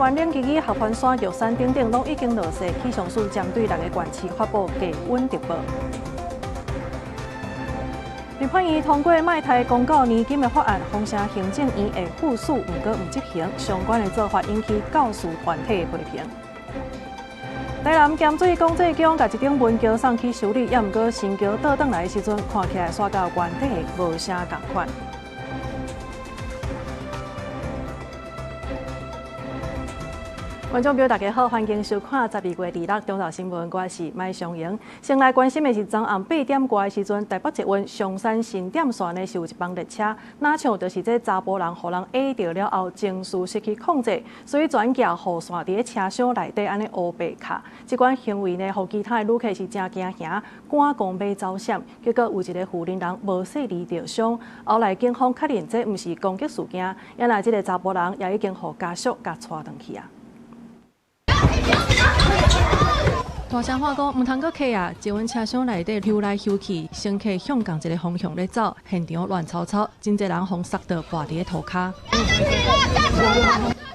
灣冷氣機、合歡山、玉山等等，攏已經落雪。氣象署針對六个縣市發布低溫特報。立法院通過莫刣公教年金的法案，封城行政院會副署，毋過毋執行相關的做法，引起教師團體的批評。台南鹹水港濟宮共一頂門橋送去修理，也毋過新橋倒轉來的時陣，看起來煞佮原底無啥仝款。觀眾朋友，大家好，歡迎收看12月26中晝新聞，我是麥尚瑩。先來關心的是，昨暗八點外的時陣，台北捷運松山新店線呢是有一班列車，若像就是這查埔人予人壓著了後，情緒失去控制，所以轉寄雨傘佇咧車廂內底按呢烏白敲。這款行為呢，予其他的旅客是誠驚嚇，趕狂欲走閃，結果有一个婦人人無細膩著傷。後來警方確認這毋是攻擊事件，也若這个查埔人也已經予家屬共帶轉去啊。大聲喊講，毋通閣客啊！捷運車廂內底溜來溜去，乘客向仝一个方向咧走，現場亂糟糟，真濟人予捒到跋佇咧塗跤。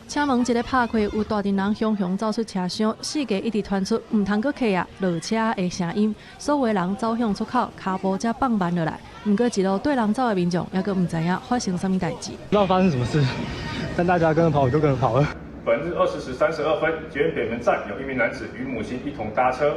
車門一个拍開，有大陣人雄雄走出車廂，四界一直傳出毋通閣客啊落車的聲音，所有人走向出口，跤步才放慢落來。毋過一路綴人走的民眾，猶閣毋知影發生啥物代誌。不知道發生什麼事，但大家跟著跑，我就跟著跑了。本日20時32分，捷運北門站有一名男子與母親一同搭車，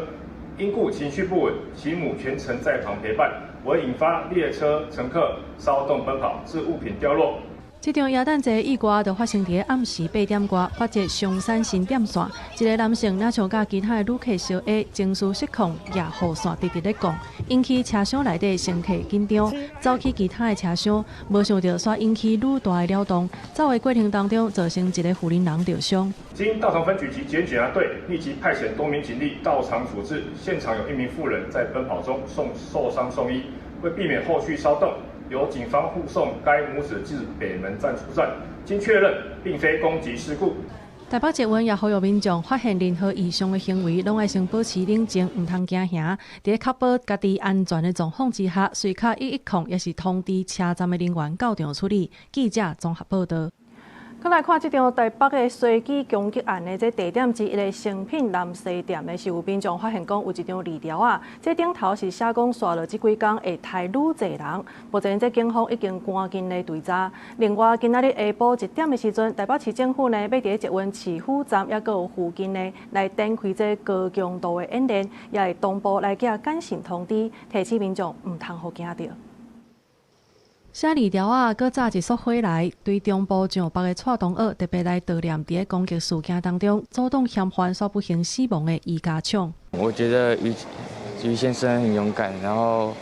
因故情緒不穩，其母全程在旁陪伴，為引發列車乘客騷動奔跑，致物品掉落。這場耶誕節意外就發生佇暗時八點外，北捷松山新店線，一个男性若像佮其他的旅客相壓，情緒失控，舉雨傘直直咧摃，引起車廂內底乘客緊張，走去其他的車廂，無想著煞引起愈大的擾動，走的過程當中造成一个婦人人著傷。經大同分局及捷運警察隊立即派遣多名警力到場處置，現場有一名婦人在奔跑中送受傷送醫，為避免後續騷動，由警方護送該母子至北門站出站，經確認並非攻擊事故。台北捷運也呼籲民眾發現任何異常的行為，攏愛先保持冷靜，毋通驚嚇。佇確保家己安全的狀況之下，隨敲110，抑是通知車站的人員到場處理。記者綜合報導。閣來看這場台北的隨機攻擊案的這地點之一的誠品南西店的是有民眾發現講有一張字條仔，這頂頭是寫講紲落這幾工會刣愈濟人。目前這警方已經趕緊來追查。另外，今仔日下晡1點的時陣，台北市政府呢欲佇捷運市府站抑閣有附近呢來展開這高強度的演練，也會同步來寄簡訊通知，提醒民眾毋通予驚著。寫字條仔，閣炸一束火來，對中部上北的蔡同學特別來悼念佇咧攻擊事件當中，阻擋嫌犯煞不幸死亡的余家暢。我覺得余先生很勇敢，然後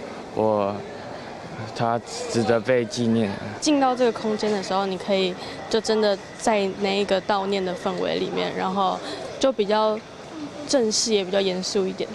他值得被紀念。進到這個空間的時候，你可以就真的在那一個悼念的氛圍裡面，然後就比較正式，也比較嚴肅一點。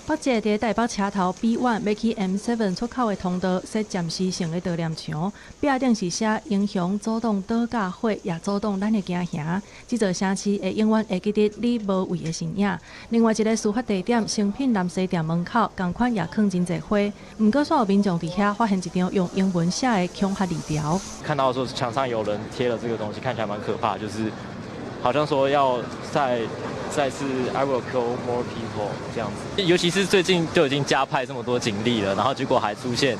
北捷佇台北車頭 B1 欲去 M7 出口的通道設暫時性的悼念牆，壁頂是寫英雄阻擋倒駕火，也阻擋咱的驚嚇。這座城市會永遠會記得你無畏的身影。另外一个事發地點誠品南西店門口，仝款也囥真濟花，毋過煞有民眾佇遐發現一張用英文寫的恐嚇字條。看到說牆上有人貼了這個東西，看起來蠻可怕，就是好像說要再次 I will kill more people 這樣子，尤其是最近就已經加派這麼多警力了，然後結果還出現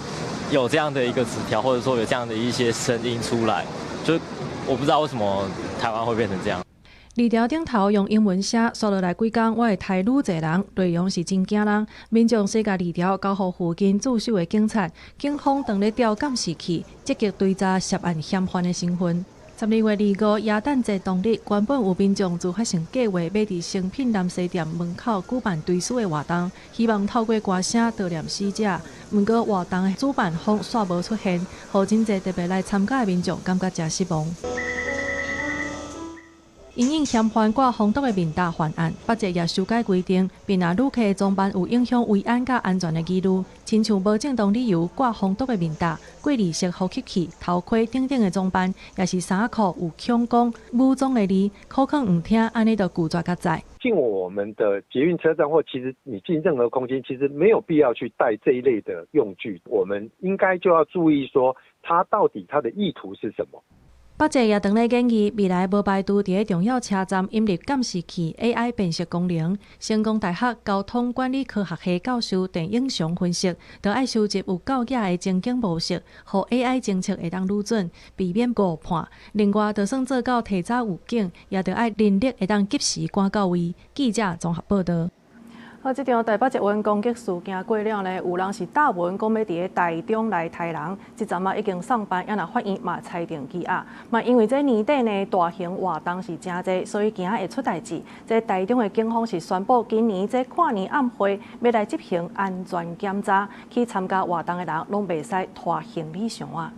有這樣的一個紙條，或者說有這樣的一些聲音出來，就我不知道為什麼台灣會變成這樣。字條頂頭用英文寫，紲落來幾工，我會刣愈濟人，內容是真驚人。民眾寫共字條交予附近駐守的警察，警方當咧調監視器，積極追查涉案嫌犯的身份。12月25耶誕節當日，原本有民眾自發性計劃欲佇誠品南西店門口舉辦追思的活動，希望透過歌聲悼念死者。毋過活動的主辦方煞無出現，予真濟特別來參加的民眾感覺誠失望。因應嫌犯掛防毒的面罩犯案，北捷也修改規定，並若旅客裝扮有影響維安佮安全的疑慮，親像無正當理由掛防毒的面罩、過濾式呼吸器、頭盔等等的裝扮，抑是衫褲有恐攻武裝的字，口勸毋聽，按呢就拒絕共載。進我們的捷運車站或其實你進任何空間，其實沒有必要去帶這一類的用具。我們應該就要注意說，他到底他的意圖是什麼？北捷也當咧建議，未來無排除佇咧重要車站引入監視器 AI 辨識功能。成功大學交通管理科學系教授鄭永祥分析，著愛收集有夠額的情景模式，予 AI 偵測會當愈準，避免誤判。另外，就算做到提早預警，也著愛人力會當及時趕到位。記者綜合報導。好，這場台北捷運攻擊事件過了呢，有人是膽文講欲佇咧台中來刣人，這陣仔已經送辦，也若法院嘛裁定羈押。嘛因為這年底呢大型活動是誠濟，所以驚會出代誌。這台中的警方是宣布，今年這跨年暗會欲來執行安全檢查，去參加活動的人攏袂使拖行李箱啊。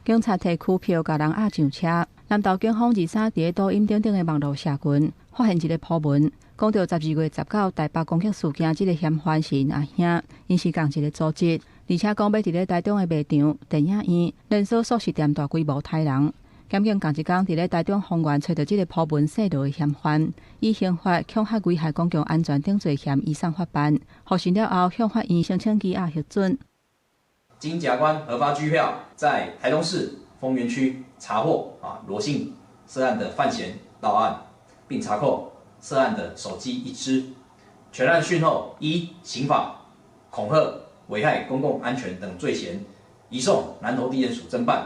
警察提拘票，共人押上車。南投警方23佇咧抖音等等的網路社群發現一个鋪文，講著12月19台北攻擊事件，這个嫌犯是𪜶阿兄，𪜶是仝一个組織，而且講欲佇咧台中的賣場、電影院、連鎖速食店大規模刣人。檢警仝一工佇咧台中豐原揣著這个鋪文姓羅的嫌犯，以刑法恐嚇危害公共安全等罪嫌移送法辦。獲審了後，向法院申請羈押核准。經檢察官核發拘票，在台中市豐原區查獲羅姓涉案的犯嫌到案，並查扣涉案的手機一支。全案訊後，依刑法恐嚇、危害公共安全等罪嫌，移送南投地檢署偵辦。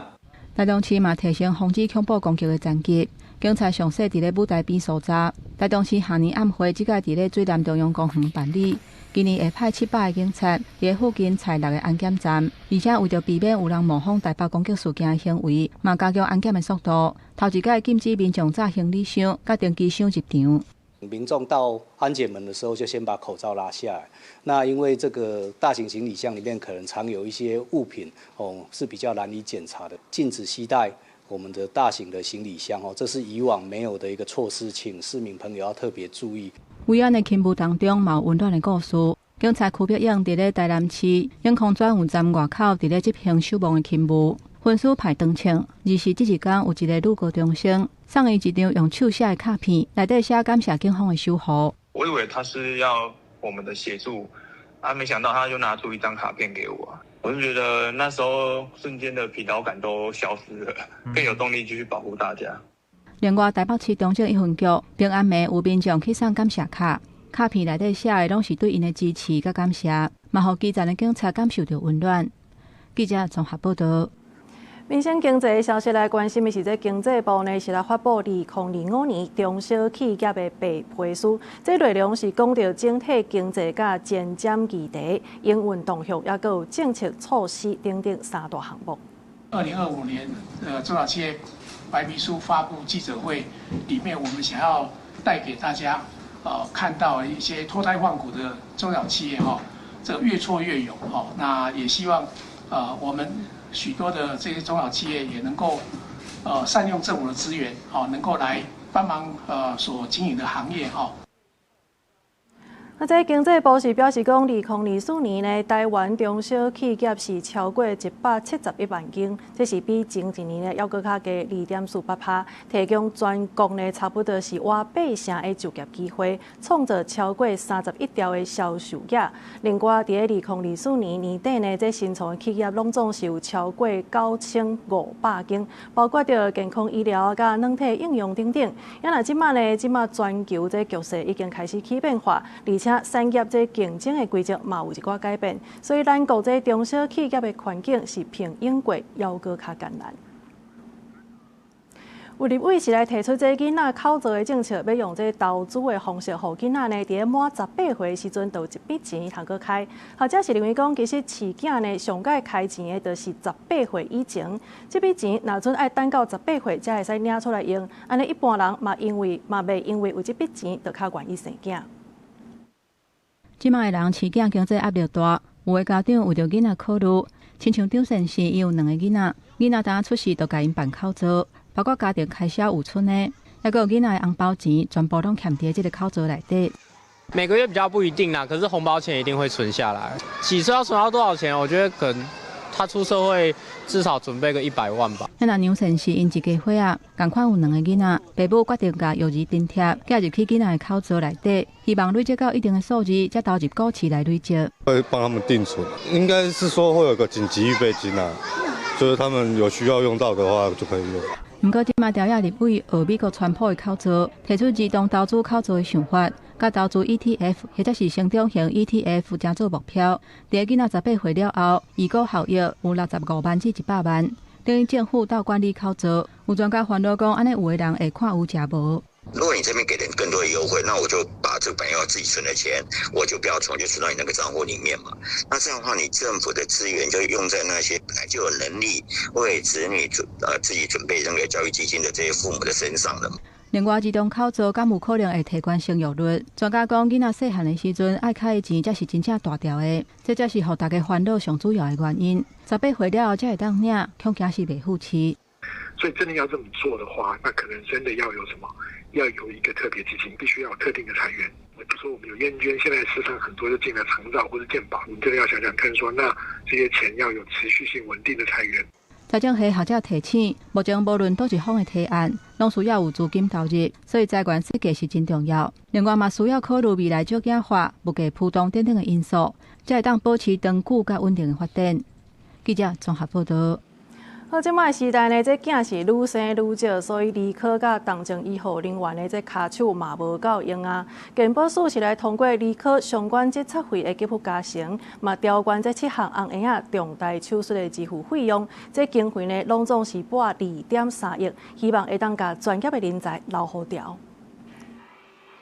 台中市嘛提升防止恐怖攻擊的層級，警察詳細佇咧舞台邊搜查。台中市跨年暗會這屆佇咧水湳中央公園辦理，今年會派700個警察佇咧附近設六个安檢站，而且為著避免有人模仿台北攻擊事件的行為，嘛加強安檢的速度。頭一屆禁止民眾紮行李箱、佮登機箱入場。民眾到安檢門的時候，就先把口罩拉下來。那因為這個大型行李箱裡面可能藏有一些物品，哦，是比較難以檢查的。禁止攜帶我們的大型的行李箱，哦，這是以往沒有的一個措施，請市民朋友要特別注意。維安的勤務當中，嘛有溫暖的故事。警察區碧勇佇咧台南市永康轉運站外口，佇咧執行守望的勤務。分數排長槍，而是這一工有一个女高中生送伊一張用手寫的卡片，內底寫感謝警方的守護。我以為他是要我們的協助，啊，沒想到他就拿出一張卡片給我，我就覺得那時候瞬間的疲勞感都消失了，更有動力繼續保護大家。另外，台北市中正一分局平安暝有民眾去送感謝卡，卡片內底寫的攏是對𪜶的支持佮感謝，嘛予基層的警察感受著溫暖。記者綜合報導。民生經濟消息來關心的是，這經濟部呢是來發布2025年中小企業的白皮書，這內容是講著整體經濟佮前瞻議題、營運動向，抑閣有政策措施等等三大項目。 2025年中小企業白皮書發布記者會裡面，我們想要帶給大家，看到一些脫胎換骨的中小企業哈，這個越挫越勇哈，那也希望我們許多的這些中小企業也能夠，善用政府的資源，能夠來幫忙所經營的行業哈。啊，這經濟部是表示講，2024年呢，台灣中小企業是超過171萬間，這是比前一年呢猶閣較低2.48%，提供全國呢差不多是倚八成的就業機會，創造超過31兆的銷售額。另外，佇咧2024年年底呢，這新創的企業攏總是有超過9500間，包括著健康醫療佮軟體應用等等。啊若這馬呢，這馬全球這局勢已經開始起變化，而且產業這競爭的規則嘛有一寡改變，所以咱國這中小企業的環境是比英國猶閣較艱難。有立委是來提出這囡仔口罩的政策，欲用這投資的方式，予囡仔呢佇咧滿18歲時陣，就有一筆錢通閣開。學者是認為講，其實飼囝呢上蓋開錢的，就是十八歲以前。這筆錢若準愛等到十八歲才會使領出來用，按呢一般人嘛因為嘛袂因為有這筆錢，就較願意生囝。這馬的人飼囝經濟壓力大，有的家長為著囡仔考慮，親像張先生，伊有兩个囡仔，囡仔當出世就共𪜶辦口罩，包括家庭開銷有賰的，抑閣有囡仔的紅包錢，全部攏欠佇這个口罩內底。每個月比較不一定啦，可是紅包錢一定會存下來。幾歲要存到多少錢？我覺得可能他出社會至少準備個100萬吧。那楊先生𪜶一家伙仔，仝款有兩个囡仔，爸母決定共育兒津貼寄入去囡仔的口罩內底，希望累積到一定的數字，才投入股市來累積。會幫他們定存，應該是說會有個緊急預備金啊，就是他們有需要用到的話就可以用。毋過，這馬朝野立委學美國川普的口座，提出兒童投資口座的想法，共投資 ETF 或者是成長型 ETF 成做目標。佇囡仔18歲了後，預估效益有65萬至100萬。等於政府鬥管理口座，有專家煩惱講，按呢有的人會看有食無。如果你這邊給人更多的優惠，那我就把這個本來要自己存的錢，我就不要存，就存到你那個賬戶裡面嘛。那這樣的話，你政府的資源就用在那些本來就有能力為子女自己準備那個教育基金的這些父母的身上了。另外，兒童口座敢有可能會提懸生育率？專家講，囡仔細漢的時陣愛開的錢，才是真正大條的，這才是予大家煩惱上主要的原因。18歲了後才會當領，恐驚是袂赴市。所以真的要這麼做的話，那可能真的要有什麼？要有一個特別基金，必須要有特定的財源。比如說我們有驗捐，現在市場很多就進來長照或者健保，我們真的要想想看，說那這些錢要有持續性穩定的財源。財政系學者提醒，目前無論佗一方的提案，攏需要有資金投入，所以財源設計是真重要。另外嘛，需要考慮未來少子化、物價浮動等等的因素，才會當保持長久佮穩定的發展。記者綜合報道。好，這擺時代呢，這囝是愈生愈少，所以兒科佮重症醫護人員的這跤手嘛無夠用啊。健保署是來通過兒科相關診察費的給付加成，嘛調懸這七項紅嬰仔重大手術的支付費用，這經費呢，攏總是撥2.3億，希望會當共專業的人才留予牢。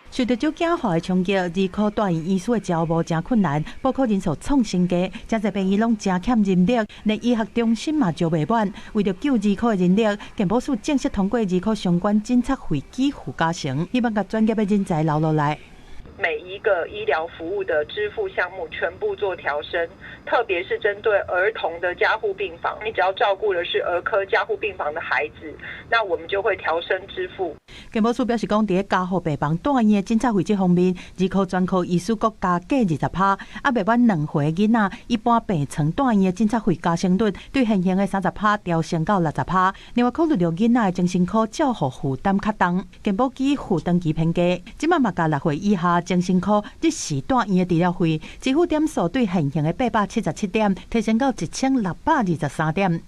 受著少子化的衝擊，兒科住院醫師的招募誠困難，報考人數創新低，誠濟病院攏誠欠人力，連醫學中心嘛招袂滿。為著救兒科的人力，健保署正式通過兒科相關診察費給付加成，希望共專業的人才留落來。每一個醫療服務的支付項目全部做調升，特別是針對兒童的加護病房，你只要照顧的是兒科加護病房的孩子，那我們就會調升支付。健保署表示講，佇咧加護病房住院的診察費這方面，兒科專科醫師閣加價20%，啊，未滿2歲囡仔，一般病床住院的診察費加成率對現行的30%調升到60%。另外，考慮著囡仔的精神科照護負擔較重，健保給付長期偏低，這擺嘛共6歲以下精神科日時住院的治療費支付點數對現行的877點提升到1623點。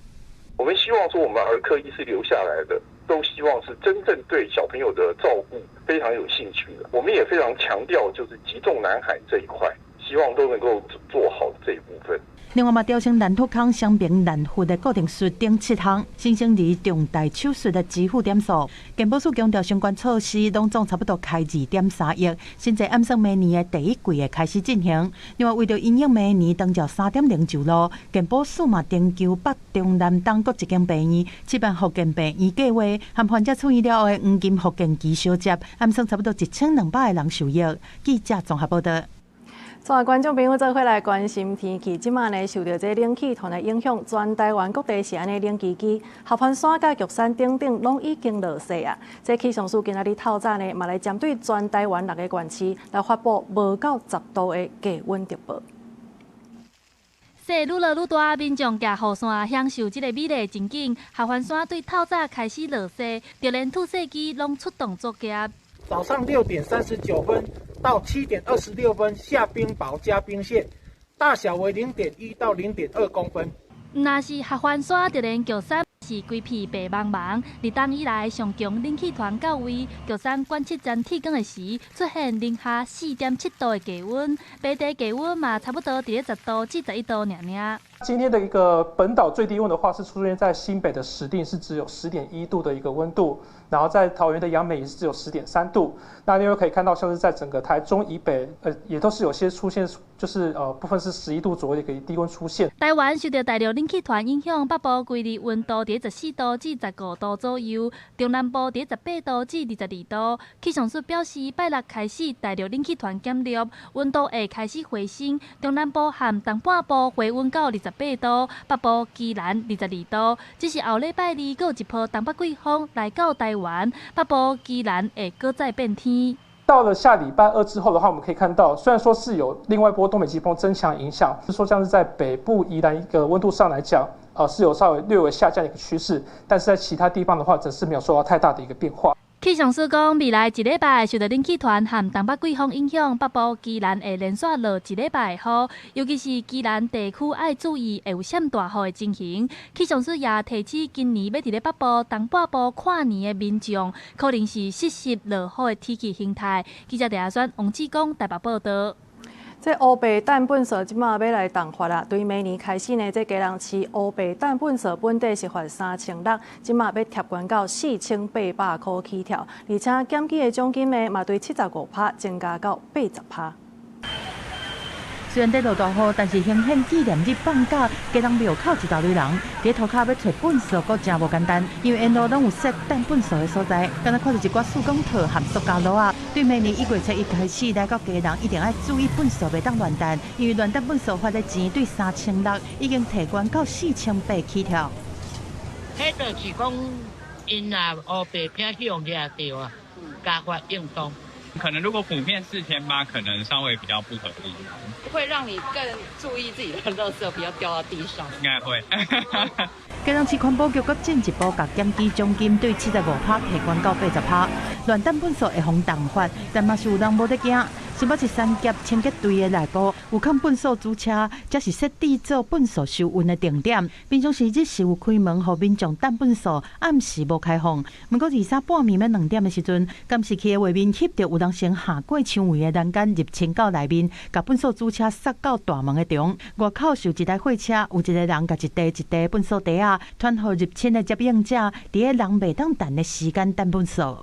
我們希望說，我們兒科醫師留下來的，都希望是真正對小朋友的照顧非常有興趣的。我們也非常強調，就是積重難返這一塊，希望都能夠做好這一部分。另外嘛，調升難復康、傷病難復的固定術等七項新生兒重大手術的支付點數。健保署強調，相關措施攏總差不多開2.3億，現在按算明年的第一季會開始進行。另外，為著因應明年長照3.0上路，健保署嘛徵求北中南東各一間病院，試辦復健病院計劃，和患者出院了後的黃金復健期相接，按算差不多1200個人受益。記者綜合報道。所有觀眾朋友做伙來關心天氣，這馬呢受著這冷氣團的影響，全台灣各地是按呢冷吱吱，合歡山佮玉山等等攏已經落雪啊。這氣象署今仔日透早呢，嘛來針對全台灣6個縣市來發布無到10度的低溫特報。雪愈落愈大，民眾舉雨傘享受這个美麗情景。合歡山對透早開始落雪，就連吐雪機攏出動作業。早上6點39分到7點26分下冰雹加冰霰，大小為0.1到0.2公分。毋但是合歡山，就連玉山是規片白茫茫。立冬以來上強冷氣團到位，玉山觀測站天光的時出現零下4.7度的低溫，平地低溫嘛差不多佇咧10度至11度爾爾。今天的一個本島最低溫的話，是出現在新北的石碇，是只有10.1度的一個溫度，然後在桃園的楊梅也是只有10.3度。那另外可以看到，像是在整個台中以北，也都是有些出現，就是部分是11度左右的一個低溫出現。台灣受著大陸冷氣團影響，北部規日溫度佇14度至15度左右，中南部佇18度至22度。氣象署表示，拜六開始大陸冷氣團減弱，溫度會開始回升，中南部和東半部回溫到28度，北部宜蘭22度。只是後禮拜二，閣有一波東北季風來到台灣，北部宜蘭會閣再變天。到了下禮拜二之後的話，我們可以看到，雖然說是有另外一波東北季風增強影響，是說像是在北部宜蘭一個溫度上來講，是有稍微略微下降的一個趨勢，但是在其他地方的話，則是沒有受到太大的一個變化。氣象署講，未來一禮拜受著冷氣團和東北季風影響，北部宜蘭會連續落一禮拜雨，尤其是宜蘭地區愛注意會有閃大雨的情形。氣象署也提醒，今年欲佇咧北部、東半部跨年的民眾，可能是失實落雨的天氣形態。記者鄭阿選、王志剛台北報導。這烏白擲糞埽這馬欲來重罰啦！對明年開始呢，這基隆市烏白擲糞埽本底是罰3600，這馬欲疊懸到4800箍起跳，而且檢舉的獎金呢，嘛對75趴增加到80趴。雖然佇落大雨，但是興奮紀念日放假，基隆廟口一大堆人，佇塗跤欲揣糞埽，閣誠無簡單，因為沿路攏有設擲糞埽的所在，敢若看著一寡塑膠套和塑膠簍仔。對明年1月7日開始，來到基隆一定愛注意糞埽袂當亂擲，因為亂擲糞埽罰的錢對3600已經提懸到4800起跳。彼就是講，𪜶若烏白片去予掠著啊，加罰應當。可能如果普遍4800，可能稍微比較不合理。會讓你更注意自己的垃圾不要掉到地上。應該會。基隆市環保局閣進一步共檢舉獎金對75趴提懸到80趴，亂擲糞埽會予重罰，但嘛是有人無咧驚。新北市三峽清潔隊的內部有囥糞埽主車，這是設置做糞埽收運的定點。平常時日是有開門予民眾擲糞埽，暗時無開放。毋過23半暝欲2點的時陣，監視器的畫面翕著有人先下過牆圍的欄杆入侵到內面，共糞埽主車塞到大門的牆。外口是有一台貨車，有一個人共一袋一袋糞埽袋仔，傳予入侵的接應者，佇咧人袂當擲的時間擲糞埽。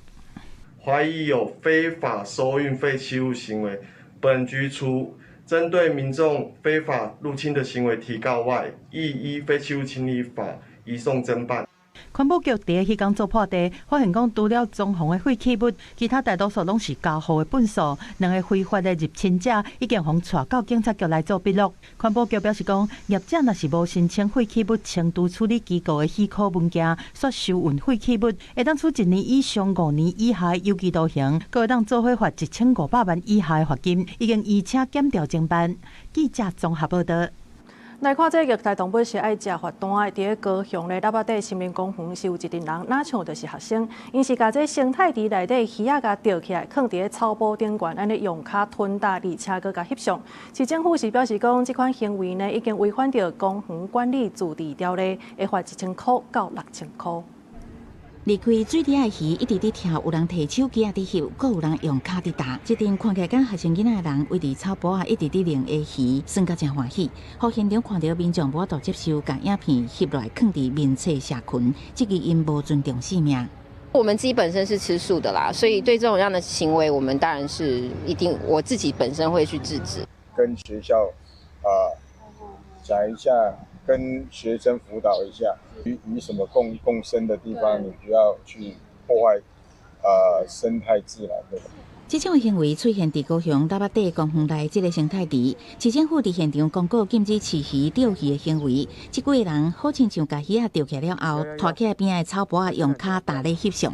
懷疑有非法收運廢棄物行為，本局除針對民眾非法入侵的行為提告外，亦依廢棄物清理法移送偵辦。環保局佇彼工做破地，發現講除了裝潢的廢棄物，其他大多數攏是家戶的糞埽。兩个非法的入侵者已經予帶到警察局來做筆錄。環保局表示講，業者若是無申請廢棄物清除處理機構的許可文件，煞收運廢棄物，會當處一年以上5年以下的有期徒刑，閣會當做伙罰1500萬以下的罰金。已經移請檢調偵辦。記者綜合報導。來看這個虐待動物是愛食罰單的，佇咧高雄咧，喇叭底森林公園是有一陣人，若像就是學生，𪜶是共這生態池內底魚仔共釣起來，囥佇咧草埔頂懸，按呢用跤吞踏，而且閣共翕相。市政府是表示講，這款行為呢已經違反著公園管理自治條例，會罰1000箍到6000箍。離開水底的魚一直佇跳，有人提手機仔佇翕，閣有人用跤佇踏。這陣看起來敢學生囡仔的人，圍佇草埔仔一直佇認蝦魚，耍甲誠歡喜。予現場看著民眾無法度接受，共影片翕落來，囥佇面冊社群，質疑𪜶無尊重生命。我們自己本身是吃素的啦，所以對這種樣的行為，我們當然是一定，我自己本身會去制止。跟學校啊講一下。跟學生輔導一下，與什麼共生的地方，你不要去破壞生態自然的。這種行為出現佇高雄喇叭底公園內這个生態池，市政府佇現場公告禁止飼魚釣魚的行為。這幾个人好親像共魚仔釣起來了後，拖起來邊仔的草埔仔用跤踏咧翕相。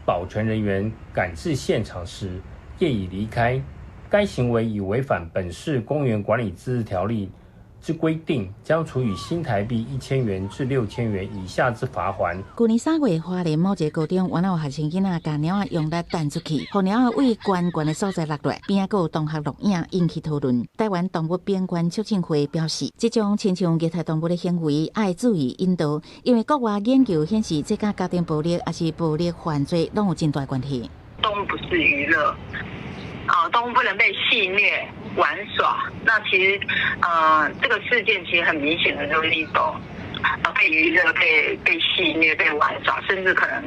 保全人員趕至現場時，業已離開。該行為已違反本市公園管理自治條例之規定，將處以新台幣1000元至6000元以下之罰鍰。舊年3月，花蓮某一个高中，原來有學生囡仔共貓仔用力彈出去，予貓仔對懸懸的所在落來，邊仔閣有同學錄影，引起討論。台灣動物平權促進會表示，這種親像虐待動物的行為，愛注意引導，因為國外研究顯示，這佮家庭暴力抑是暴力犯罪攏有真大關係。動物不是娛樂，啊，動物不能被戲謔玩耍。那其實，這個事件其實很明顯的就是一種被娛樂、被戲謔、被玩耍，甚至可能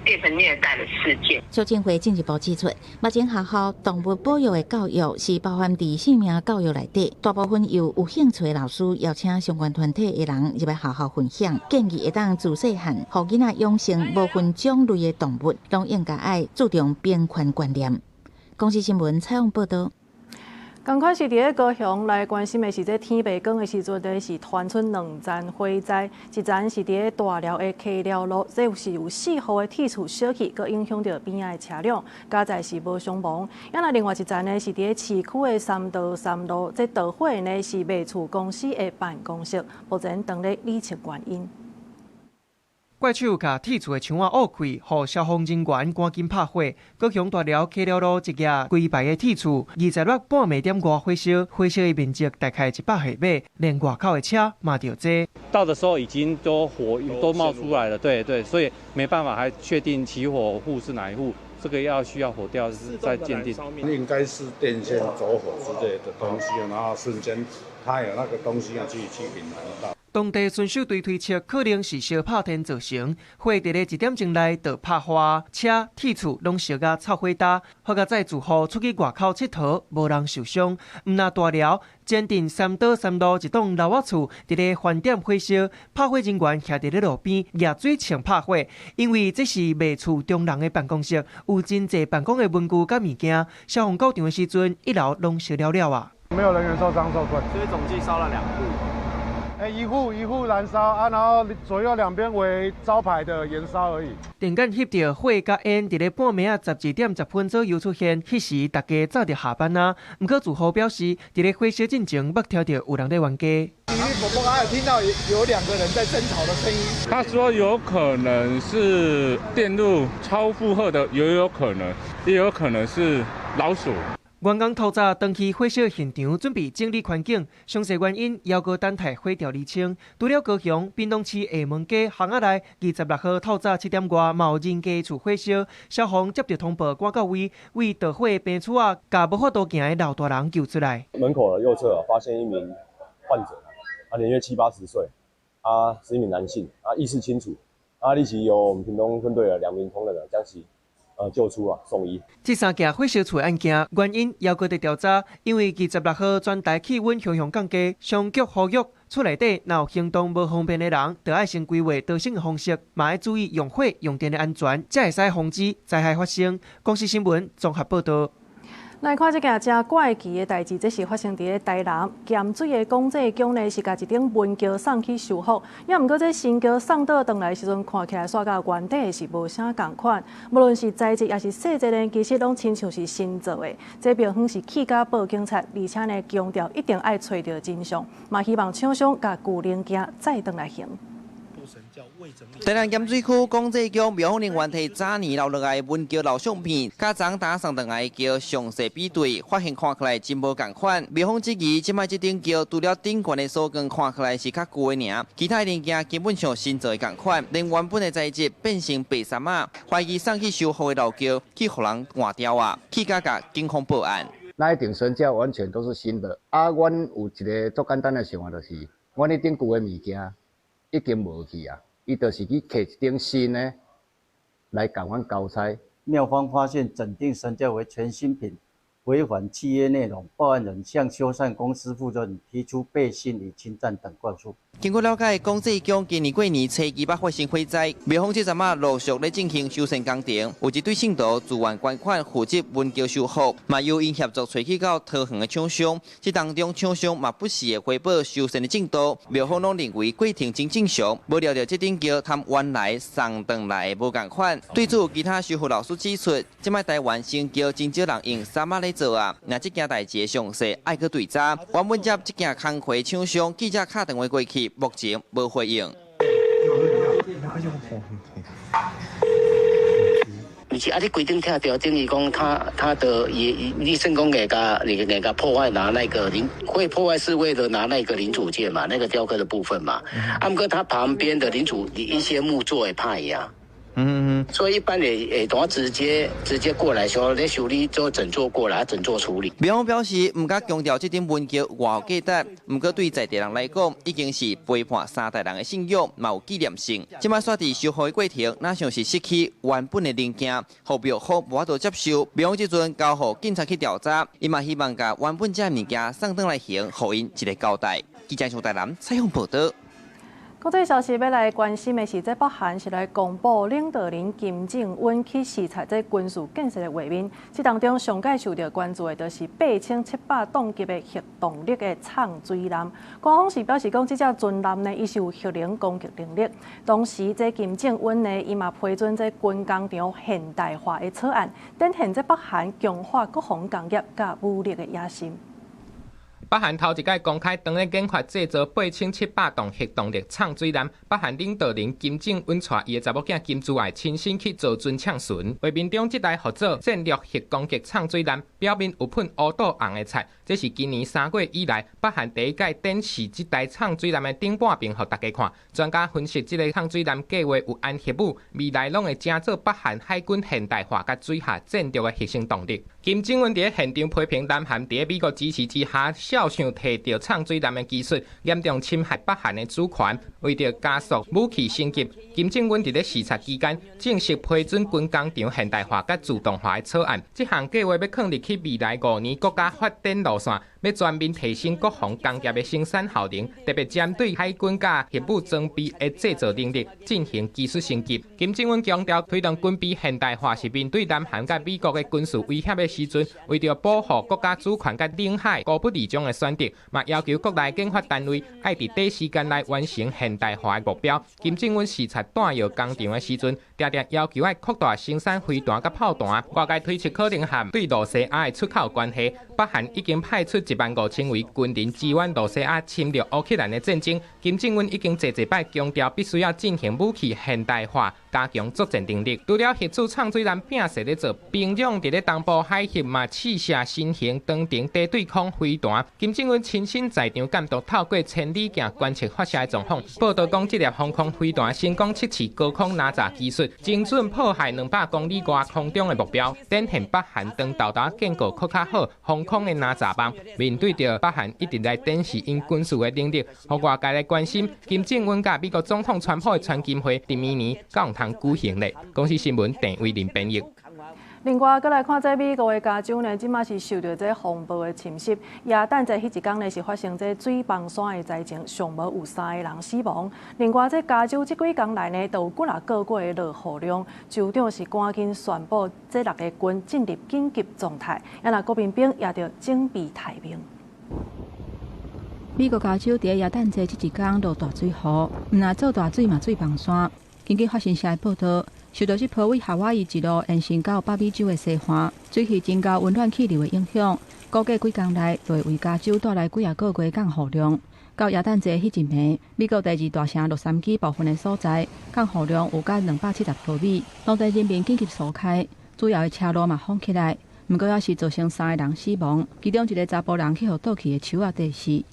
變成虐待的事件。促進會進一步指出，目前學校動物保育的教育是包含佇生命教育內底，大部分由有興趣的老師邀請相關團體的人入來學校分享，建議會當自細漢，予囡仔養成無分種類的動物，攏應該愛注重平權觀念。公視新聞採訪報導。仝款是佇咧高雄來關心的是，這天袂光的時陣，呢是傳出兩層火災，一層是佇咧大寮的溪寮路，這是有四戶的鐵厝燒去，閣影響著邊仔的車輛，佳在是無傷亡。啊，那另外一層呢是佇咧市區的三道三路，這著火呢是賣厝公司的辦公室，目前當咧理清原因。怪手共鐵厝的牆仔挖開，予消防人員趕緊拍火。高雄大寮溪寮路一棟規排的鐵厝，26半暝點外火燒，火燒的面積大概100平米，連外口的車嘛著濟。到的時候已經都火都冒出來了，對對，所以沒辦法還確定起火戶是哪一戶，這個要需要火調再鑑定。應該是電線走火之類的東西，然後瞬間它有那個東西要去引燃到。當地巡守隊推測，可能是燒拍電造成，火佇咧1點鐘內就拍花，車、鐵厝攏燒甲臭火焦。好佳哉住戶出去外口𨑨迌，無人受傷。毋但大寮前鎮三島三路一棟老仔厝，佇咧翻點火燒，拍火人員徛佇咧路邊舉水槍拍火，因為這是賣厝中人的辦公室，有真濟辦公的文具佮物件。消防到場的時陣，一樓攏燒了了啊！沒有人員受傷受困，所以總計燒了2戶。欸，一戶一戶燃燒啊，然後左右兩邊為招牌的燃燒而已。電源翕著火佮煙，佇咧半暝仔12點10分左右出現，彼時大家早就下班啊。毋過住戶表示，佇咧火燒進前，捌聽著有人咧冤家。我剛才聽到有2個人在爭吵的聲音。他說有可能是電路超負荷的，也有可能，也有可能是老鼠。員工透早轉去火燒現場，準備整理環境，詳細原因猶閣等待火調釐清。除了高雄、屏東市廈門街巷仔內，26號透早7點外，嘛有人家厝火燒，消防接到通報，趕到位，為著火的病厝仔，共無法度行的老大人救出來。門口的右側發現一名患者，啊，年約70、80歲，啊，是一名男性，啊，意識清楚，啊，立即由我們屏東分隊的2名同仁將其救出啊，送醫。這3件火燒厝案件原因猶閣佇調查，因為26號全台氣溫雄雄降低，上局呼籲厝內底若有行動無方便的人，就愛先規劃逃生的方式，嘛愛注意用火用電的安全，才會使防止災害發生。公視新聞綜合報導。來看這件誠怪奇的代誌，這是發生佇咧台南鹹水的廣濟宮呢，是共一頂文橋送去修復。也毋過這新橋送倒轉來時陣，看起來煞佮原底是無啥仝款。無論是材質抑是細節呢，其實攏親像是新做的。這廟方是氣甲報警察，而且呢強調一定愛揣著真相，嘛希望廠商共舊零件再轉來還。台南鹹水區廣濟宮廟方人員提早年留落來文橋老相片，佮昨昏送轉來的橋詳細比對，發現看起來真無仝款。廟方質疑，這擺這頂橋除了頂懸的鎖鋼看起來是較舊的爾，其他零件根本像新做的仝款，連原本的材質變成白衫仔，懷疑送去修復的老橋去予人換掉啊！氣甲共警方報案。那一頂神轎完全都是新的，啊，阮有一個足簡單的想法，就是阮彼頂舊的物件已經無去啊。伊就是去摕一頂新的來共阮交差。廟方發現整頂神轎為全新品，違反契約內容，報案人向修繕公司負責人提出背信與侵佔等告訴。根據了解，廣濟宮今年過年初二捌發生火災，廟方這陣仔陸續咧進行修繕工程，有一對信徒自願捐款負責文橋修復，嘛由𪜶協助揣去到桃園的廠商，這當中廠商嘛不時會回報修繕的進度，廟方攏認為過程真正常，無料著這頂橋和原來送轉來的無仝款。對此，其他修復老師指出，這擺台灣新橋真少人用衫仔咧做啊，若這件代誌的詳細愛閣對查。原本接這件工課廠商記者敲電話過去，目前無回應。而且啊，你規頂拆掉，等於講他的也，你算講會共會共破壞拿那個零，會破壞是為了拿那個零組件嘛，那個雕刻的部分嘛。啊，毋過他旁邊的零組一些木作會歹呀。所以一般也都直接過來說，你修理做整座過來，整座處理。廟方表示，毋敢強調這頂文橋偌有價值，毋過對在地人來講，已經是陪伴3代人的信仰，嘛有紀念性。這擺煞佇修復的過程，若像是失去原本的零件，予廟方無法度接受。廟方這陣交予警察去調查，伊嘛希望共原本這物件送轉來還，予𪜶一個交代。記者從台南採訪報導。國際消息欲來關心的是，這北韓是來公布領導人金正恩去視察這軍事建設的畫面。這當中上蓋受著關注的，就是8700噸級的核動力的藏水艦。官方是表示講，這隻船艦呢，伊是有核能攻擊能力。同時，這金正恩呢，伊嘛批准這軍工廠現代化的草案，展現這北韓強化國防工業佮武力的野心。北韓頭一擺公開當咧研發製造8700棟核動力摠水艦，北韓領導人金正恩帶伊的查某囝金珠愛親身去造船搶船。畫面中這台號做戰略核攻擊摠水艦，表面有噴烏肚紅的漆，這是今年3月以來北韓第一擺展示這台摠水艦的頂半面，予大家看。專家分析，這个摠水艦計劃有按核武，未來攏會成做北韓海軍現代化佮水下戰略的核心動力。金正恩佇現場批評南韓佇美國支持之下，肖想提著摠水艦的技術，嚴重侵害北韓的主權。為著加速武器升級，金正恩佇咧視察期間正式批准軍工廠現代化佮自動化的草案。這項計劃欲放入去未來5年國家發展路線，欲全面提升國防工業的生產效能，特別針對海軍佮核武裝備的製造能力進行技術升級。金正恩強調，推動軍備現代化是面對南韓佮美國的軍事威脅的時陣，為著保護國家主權佮領海互不離讓的選擇，嘛要求國內研發單位愛佇短時間內完成現代化的目標。金正恩視察彈藥工廠的時陣，定定要求愛擴大生產飛彈佮炮彈。外界推測可能和對露西亞的出口有關係。北韓已經派出1萬5千位軍人支援露西亞侵略烏克蘭的戰爭。金正恩已經濟濟擺強調，必須要進行武器現代化，加強作戰能力。除了核子摠水艦拚勢咧做，平壤佇咧東部海域嘛試射新型長程地對空飛彈。金正恩親身在場監督，透過千里鏡觀測發射的狀況。報導講，這粒防空飛彈成功測試高空哪閘技術，精準破壞200公里外空中的目標，展現北韓當沓沓建構閣較好防空的哪閘網。面對著北韓一直來展示𪜶軍事的能力，予外界來關心。金正恩佮美國總統川普的川金會佇明年敢有通舉行咧？公視新聞鄭偉林編譯。另外，閣來看這美國的加州呢，這馬是受著這風暴的侵襲。耶誕節彼一工呢，是發生這水崩山的災情，上無有三個人死亡。另外，這加州這幾工來呢，都有幾若個月的落雨量，州長是趕緊宣布這六个郡進入緊急狀態，啊若國民兵也著準備待命。美國加州佇耶誕節這一工落大水雨，毋但做大水嘛水崩山。根據法新社的報導，受著這波對夏威夷一路延伸到北美洲的西岸，水汽增加溫暖氣流的影響，估計幾工內就會為加州帶來幾仔個月降雨量。到耶誕節彼一暝，美國第二大城洛杉磯部分的所在降雨量有甲270毫米，當地人民緊急疏開，主要的車路嘛封起來。毋過猶是造成三個人死亡，其中一个查埔人去予倒去的樹仔硩死。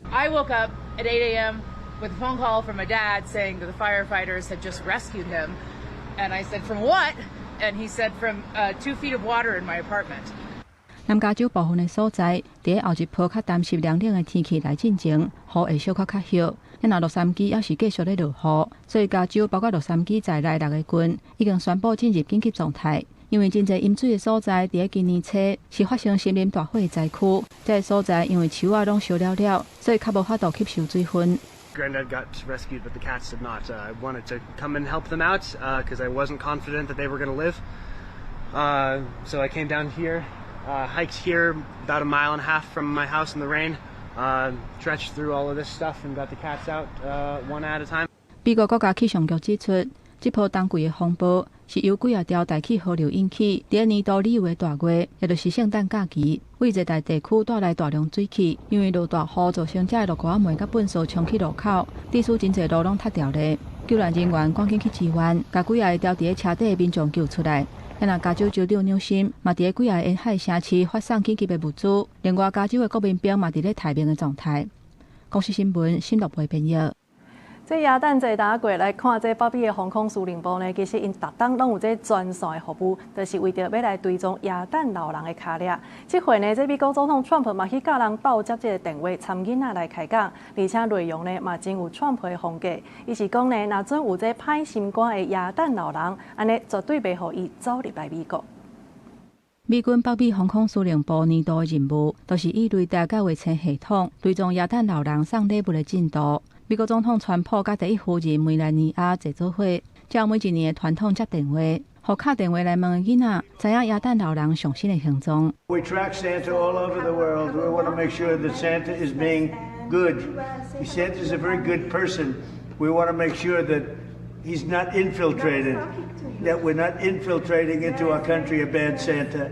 I woke up at 8 a.m. with a phone call from my dad saying that the firefighters had just rescued him. And I said, "From what?" And he said, "From 2 feet of water in my apartment." 南加州部分的所在，佇後一波較乾濕涼冷的天氣來進前，雨會小可較歇。若洛杉磯猶是繼續咧落雨，所以加州包括洛杉磯在內六个郡已經宣布進入緊急狀態。因為真濟淹水的所在，佇咧今年初是發生森林大火的災區，這个所在因為樹仔攏燒了了，所以較無法度吸收水分。 Granddad got rescued, but the cats did not. I wanted to come and help them out because I wasn't confident that they were going to live. So I came down here, hiked here about a mile and a half from my house in the rain, trudged through all of this stuff and got the cats out one at a time. 美國國家氣象局指出，這波冬季的風暴是由幾仔條大氣河流引起，佇年度旅遊的大月，也就是聖誕假期，為熱帶地區帶來大量水汽。因為落大雨，造成這个路溝仔糜佮糞埽沖去路口，致使真濟路攏塌掉咧。救援人員趕緊去支援，共幾仔个牢佇咧車底的民眾救出來。若加州州長紐森嘛，佇咧幾仔个沿海城市發送緊急的物資。另外，加州的國民兵嘛，佇咧待命的狀態。公視新聞，新樂培編譯。這耶誕節大家過來看這北美的防空司令部呢，其實𪜶逐冬攏有這專線的服務，就是為著欲來追蹤耶誕老人的跤跡。這回呢，這美國總統川普嘛去佮人鬥接這个電話，參囡仔來開講，而且內容呢嘛真有川普的風格。伊是講呢，若準有這歹心肝的耶誕老人，按呢絕對袂予伊走入來美國。美軍北美防空司令部年度的任務，就是以雷達佮衛星系統追蹤耶誕老人送禮物的進度。美國總統川普佮第一夫人梅蘭妮亞坐做伙，照每一年的傳統接電話，予敲電話來問的囡仔知影耶誕老人上新的行蹤。 We track Santa all over the world. We want to make sure that Santa is being good. Santa is a very good person. We want to make sure that he's not infiltrated, that we're not infiltrating into our country a bad Santa.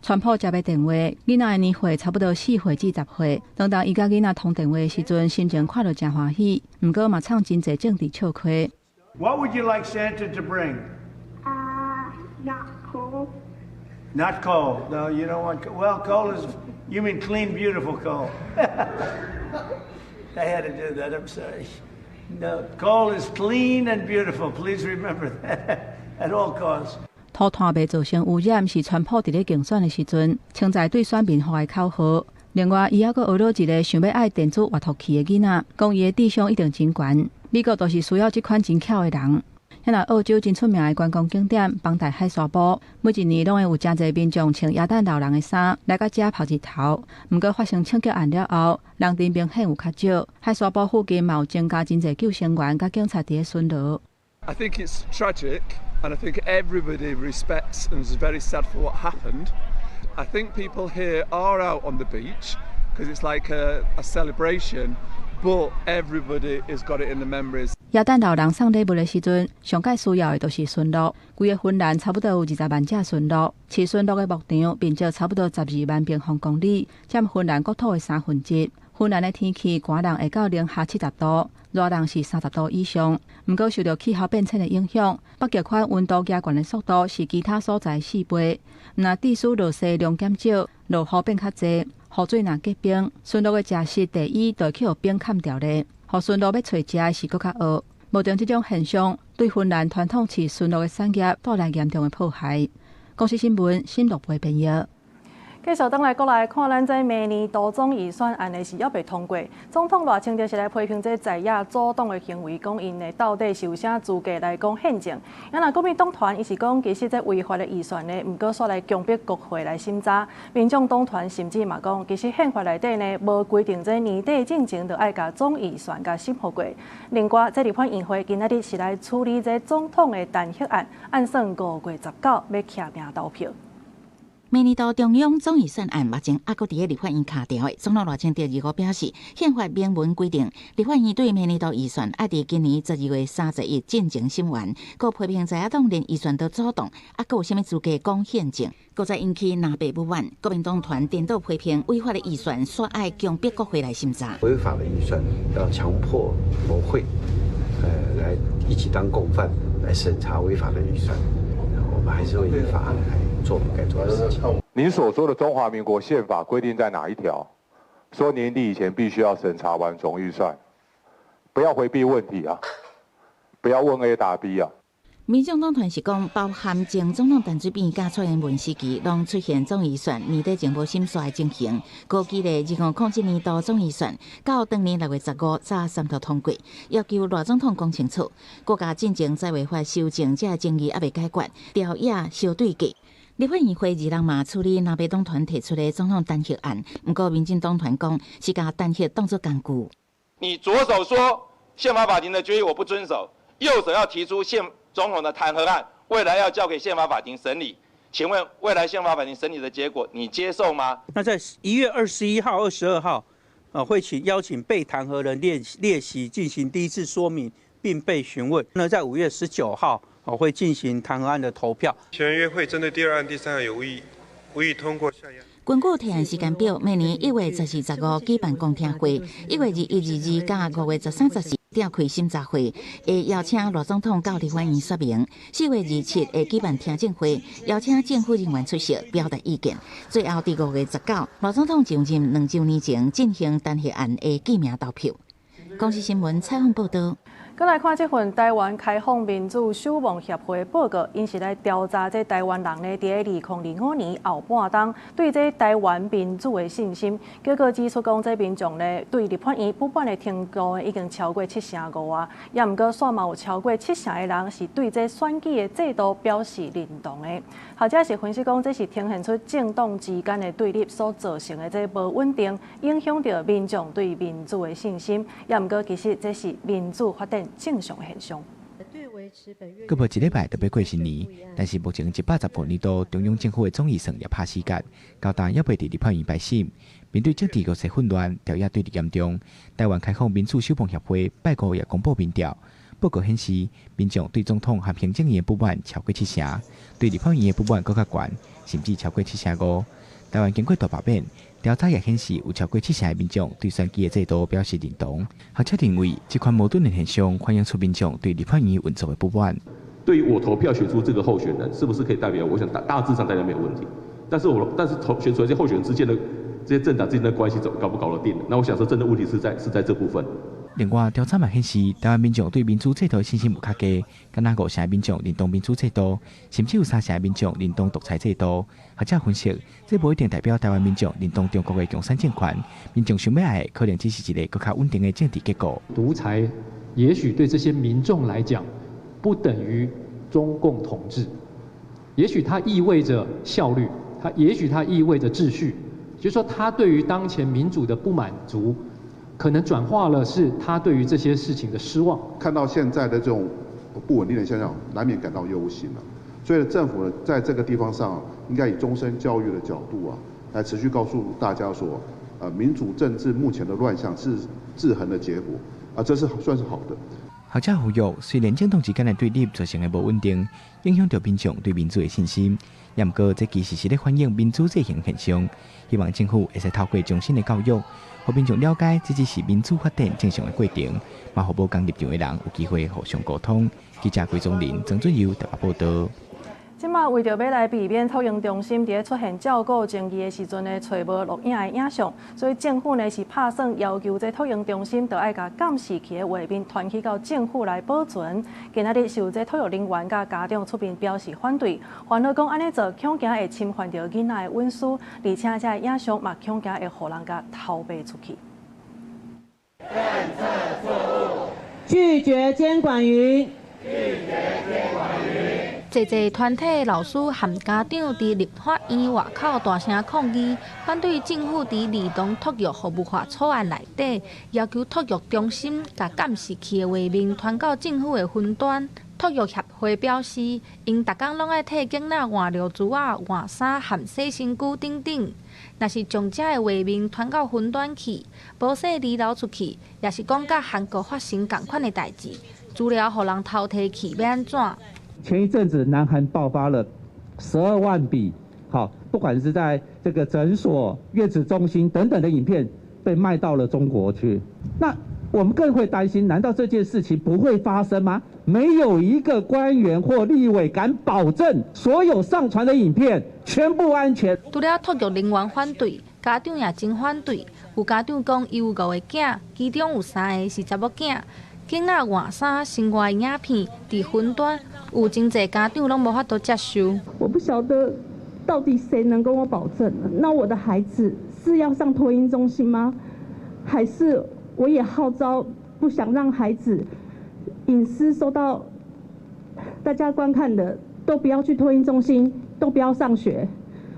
川普接的電話，囡仔的年歲差不多4歲至10歲。當當伊佮囡仔通電話的時陣，心情看著誠歡喜，毋過嘛藏真濟政治笑話。 What would you like Santa to bring? Not coal. Not coal. No, you don't want coal. Well, coal is, you mean clean, beautiful coal. I had to do that. I'm sorry. No, coal is clean and beautiful. Please remember that at all costs. 塗炭袂造成污染，是川普佇咧競選的時陣，稱讚對選民予的口號。另外，伊猶閣學了一个想欲愛電子閱讀器的囡仔，講伊的智商一定真懸。美國就是需要這款真巧的人。遐若澳洲真出名的觀光景點邦代海沙埔，每一年攏會有誠濟民眾穿耶誕老人的衫來到遮曬日頭。毋過發生槍擊案了後，人陣明顯有較少。海沙埔附近嘛有增加真濟救生員佮警察佇咧巡邏。 I think it's tragic, and I think everybody respects and is very sad for what happened. I think people here are out on the beach because it's like a celebration, but everybody has got it in the memories. 耶誕老人送禮物的時陣，上蓋需要的就是馴鹿。規个芬蘭差不多有20萬隻馴鹿，飼馴鹿的牧場面積差不多12萬平方公里，佔芬蘭國土的1/3。芬蘭的天氣寒人會到零下70度，熱人是30度以上。毋過受著氣候變遷的影響，北極圈溫度加懸的速度是其他所在4倍。毋若致使落雪量減少，落雨變較濟，雨水若結冰，馴鹿的食食地衣就會去予冰崁著咧，予馴鹿欲揣食的是閣較僫。目前這種現象對芬蘭傳統飼馴鹿的產業帶來嚴重的破壞。公視新聞新錄播編譯。繼續轉來國內看，咱這明年度總預算案的是猶未通過。總統賴清德是來批評這在野組黨的行為，講𪜶呢到底是有啥資格來講憲政？啊，若國民黨團伊是講，其實這違法的預算呢，毋過煞來強迫國會來審查。民眾黨團甚至嘛講，其實憲法內底呢無規定這年底進前就愛共總預算共審核過。另外，這立法院會今仔日是來處理這總統的彈劾案，按算5月19欲提名投票。明年度中央總預算案目前猶閣佇咧立法院卡著的，總統賴清德二號表示，憲法明文規定，立法院對明年度預算愛佇今年12月31日進前審完，閣批評在野黨連預算都阻擋，猶閣有啥物資格講憲政？閣再引起藍白不滿，國民黨團顛倒批評違法的預算，煞愛強迫國會來審查。違法的預算要強迫國會，來一起當共犯來審查違法的預算，我們還是會依法來做我們該做的事情。您所說的中華民國憲法規定在哪一條？說年底以前必須要審查完總預算，不要迴避問題啊！不要問 A 答 B 啊！民眾黨團是講，包含前總統陳水扁佮蔡英文時期，攏出現總預算年底前無審煞的情形。估計咧，2007年度總預算到當年6月15才三讀通過，要求賴總統講清楚，國家進前債務法修正這爭議猶未解決，朝野相對決。立法院會議人嘛處理藍白黨團提出的總統彈劾案，毋過民進黨團講是共彈劾當作工具。你左手說憲法法庭的決議我不遵守，右手要提出憲總統的彈劾案，未來要交給憲法法庭審理。請問未來憲法法庭審理的結果，你接受嗎？那在1月21號、22號，會請邀請被彈劾人列席進行第一次說明，並被詢問。那在5月19號，會進行彈劾案的投票。全員會針對第二案、第三案有異議，無異議通過下議案。根據提案時間表，明年1月14、15舉辦公聽會，1月21、22佮5月13、14召開審查會，會邀請賴總統到立法院說明。4月27會舉辦聽證會，邀請政府人員出席表達意見。最後，佇5月19，賴總統就任2週年前進行彈劾案的記名投票。公視新聞採訪報導。閣來看這份台灣開放民主守望協會報告，𪜶是來調查這台灣人呢，佇咧2025年後半冬對這台灣民主的信心。結果指出講，這民眾呢對立法院不滿的程度已經超過75%啊，也毋過煞嘛有超過70%的人是對這選舉的制度表示認同的。學者是分析講，這是呈現出政黨之間的對立所造成的這無穩定，影響著民眾對民主的信心。也毋過其實這是民主發展正常現象。閣無一禮拜就欲過新年，但是目前115年度中央政府的總預算也拍死結，到今猶未佇立法院排審。面對政治局勢混亂，朝野對立嚴重，台灣開放民主守望協會拜五也公布民調，報告顯示，民眾對總統和行政院的不滿超過七成，對立法院的不滿閣較懸，甚至超過七成五。台灣經過大罷免，調查也顯示有超過七成的民眾對選舉的制度表示認同。學者認為，這款矛盾的現象反映出民眾對立法院運作的不滿。對於我投票選出這個候選人，是不是可以代表我？我想大致上大家沒有問題。但是投選出來這些候選人之間的這些政黨之間的關係，怎搞不搞得定？那我想說，真的問題是在這部分。另外，調查嘛顯示，台灣民眾對民主制度的信心有較低，敢若五成民眾認同民主制度，甚至有三成民眾認同獨裁制度。學者分析，這無一定代表台灣民眾認同中國的共產政權，民眾想欲愛的可能只是一個閣較穩定的政治結構。獨裁也許對這些民眾來講，不等於中共統治，也許它意味着效率，它也許它意味着秩序，就是說，他對於當前民主的不滿足，可能轉化了是他對於這些事情的失望。看到現在的這種不穩定的現象，難免感到憂心了。所以政府在這個地方上，應該以終身教育的角度啊，來持續告訴大家說，民主政治目前的亂象是制衡的結果，啊，這是算是好的。學者呼籲，雖然政黨之間的對立造成的無穩定，影響著民眾對民主的信心，也毋過這其實是咧反映民主制衡現象。希望政府會使透過終身的教育，予民眾了解這只是民主發展正常的過程，嘛予無仝立場的人有機會互相溝通。記者郭宗林、曾俊佑台北報導。這馬為著欲來避免托嬰中心佇咧出現照顧爭議的時陣呢，揣無錄影的影像，所以政府呢是拍算要求這托嬰中心著愛共監視器的畫面傳去到政府來保存。今仔日是有這托育人員佮家長出面表示反對，煩惱講按呢做恐驚會侵犯著囡仔的隱私，而且這影像嘛恐驚會予人共偷賣出去。政策錯誤，拒絕監管雲，拒絕監管雲。濟濟團體老師和家長佇立法院外口大聲抗議，反對政府佇兒童托育服務法草案內底要求托育中心共監視器的畫面傳到政府的雲端。托育協會表示，𪜶逐工攏愛替囡仔換尿苴仔、換衫和洗身軀等等。若是將這的畫面傳到雲端去，無細離流出去，抑是講佮韓國發生仝款的代誌，資料予人偷提去，欲按怎？前一陣子，南韓爆發了12萬筆，好，不管是在這個診所、月子中心等等的影片被賣到了中國去。那我們更會擔心，難道這件事情不會發生嗎？沒有一個官員或立委敢保證所有上傳的影片全部安全。除了托育人員反對，家長也真反對。有家長講，伊有五个囝，其中有三个是查某囝。囡仔換衫、生活的影片，佇雲端有真濟家長攏無法度接受。我不曉得到底誰能跟我保證？那我的孩子是要上托嬰中心嗎？還是我也號召不想讓孩子隱私受到大家觀看的，都不要去托嬰中心，都不要上學，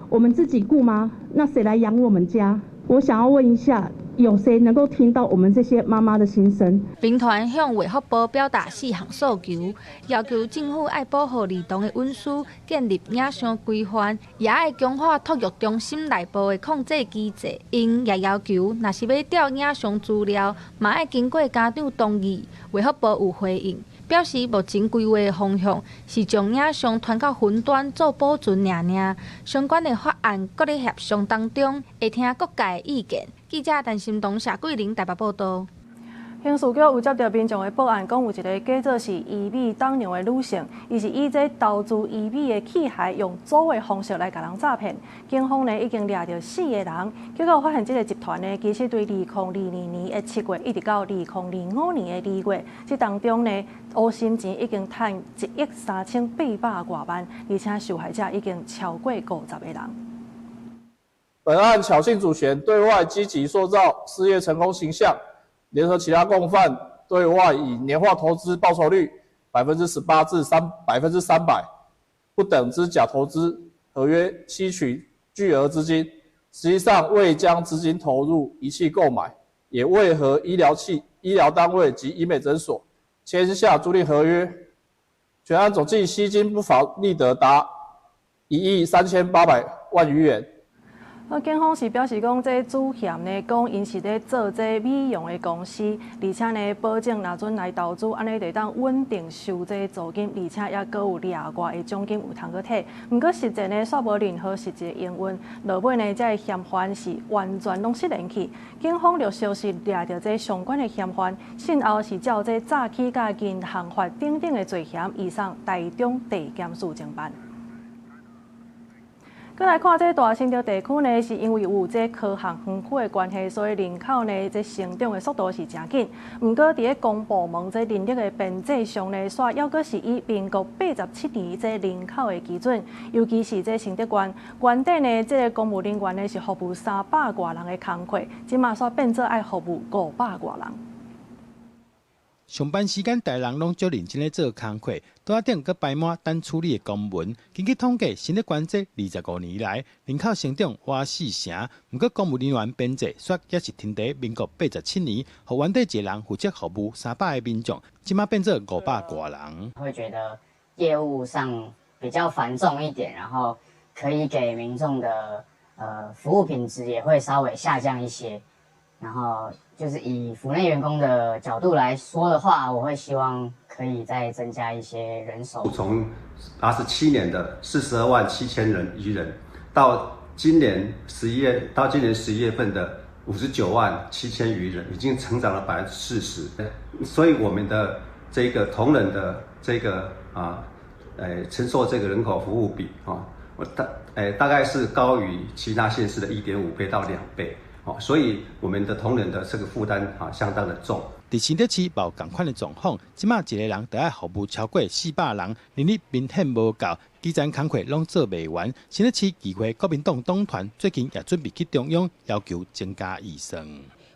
我們自己顧嗎？那誰來養我們家？我想要問一下。有誰能夠聽到我們這些媽媽的心聲？民團向衛福部表達四項訴求，要求政府愛保護兒童的隱私，建立影像規範，也愛強化托育中心內部的控制機制。𪜶也要求，若是欲調影像資料，嘛愛經過家長同意。衛福部有回應，表示目前規劃的方向是將影像傳到雲端做保存爾爾，相關的法案閣咧協商當中，會聽各界的意見。記者陳心東、謝桂玲台北報導。刑事局有接著民眾的報案，講有一个假做是醫美當娘的女性，伊是以這投資醫美的器械，用組的方式來共人詐騙。警方呢已經掠著四個人，結果發現這个集團呢，其實對2022年的7月一直到2025年的2月，這當中呢，烏心錢已經趁1億3800外萬，而且受害者已經超過50個人。本案巧姓主嫌對外積極塑造事業成功形象，聯合其他共犯對外以年化投資報酬率18%至300%不等之假投資合約吸取巨額資金，實際上未將資金投入儀器購買，也未和醫療單位及醫美診所簽下租賃合約。全案總計吸金不法利得達1億3800萬餘元。警方是表示講，這主嫌呢講，𪜶是咧做這美容的公司，而且呢保證若準來投資，按呢就會當穩定收這租金，而且猶閣有額外的獎金有通閣提。毋過實際呢，煞無任何實際營運，落尾呢，這个嫌犯是完全攏失聯去。警方陸續是掠著這相關的嫌犯，信後是照這詐欺佮銀行法等等的罪嫌，移送台中地檢署偵辦。閣來看這大新竹地區呢，是因為有這科學園區的關係，所以人口呢這成長的速度是誠緊。毋過佇咧公部門這人力的編制上呢，煞猶閣是以民國87年這人口的基準，尤其是這新竹縣，原底呢這个公務人員呢是服務300外人的工課，這馬煞變做愛服務500外人。上班時間，大人攏足認真咧做工課，桌仔頂閣擺滿等處理的公文。根據統計，新竹縣這25年來，人口成長倚四成，毋過公務人員編制煞猶是停佇民國87年，予原底一個人負責服務300个民眾，這馬變做500外人。會覺得業務上比較繁重一點，然後可以給民眾的服務品質也會稍微下降一些。然後就是以府內員工的角度來說的話，我會希望可以再增加一些人手。從87年的42萬7000人餘人，到今年11月份的59萬7000餘人，已經成長了40%。所以我們的這個同仁的這個啊，承受這個人口服務比啊，我大概是高於其他縣市的1.5倍到2倍。所以我們的同仁的這個負擔啊，相當的重。佇新竹市無仝款的狀況，這馬一個人著愛服務超過400人，人力明顯無夠，基層工課攏做袂完。新竹市議會國民黨黨團最近也準備去中央要求增加預算。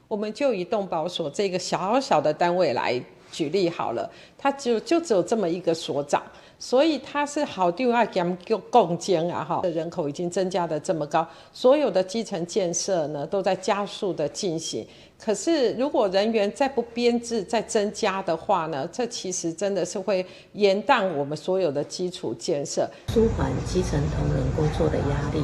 我們就以動保所這個小小的單位來舉例好了，他就只有這麼一個所長，所以他是校長愛兼總監啊！哈，人口已經增加得這麼高，所有的基層建設呢都在加速的進行。可是如果人員再不編制再增加的話呢，這其實真的是會延宕我們所有的基礎建設，舒緩基層同仁工作的壓力，